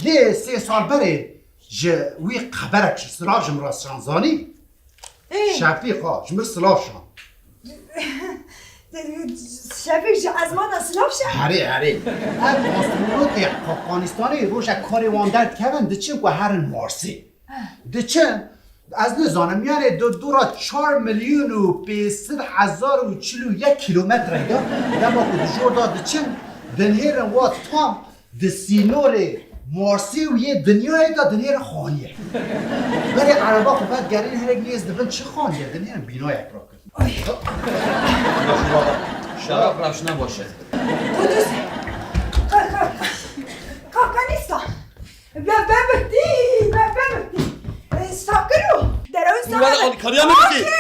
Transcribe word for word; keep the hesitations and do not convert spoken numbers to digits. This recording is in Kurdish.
Lê sê sal berê ji wî xeberek ji silav ji min re şan zanî. Ê, Şefîq ha, ji min silav şan. Şefîq ji ezmana silav şan. Herê, herê. Ev astronotê Afganistanê rojek karê wan derdikevin, diçin ku herin Marsê. Diçin, ez nizanim, yanê di dora çar milyon û pênc sed hezar û çil û yek kilometre de, dema ku di jor de diçin, dinhêrin wa tam di sînorê Marsê û yê dinyayê de dinhêrin xaniyê. Berê ereba xwe vedigerîn hinek nêz dibin çi xaniyê, dinhêrin bînayek rakin. Şeref rewşine baş e. Kudüs. Ka, ka, ka. Kakanîsta. Be, be, bitti. Be, be, bitti. E, sakın o. Derewin sana. Alkariya mı bitti?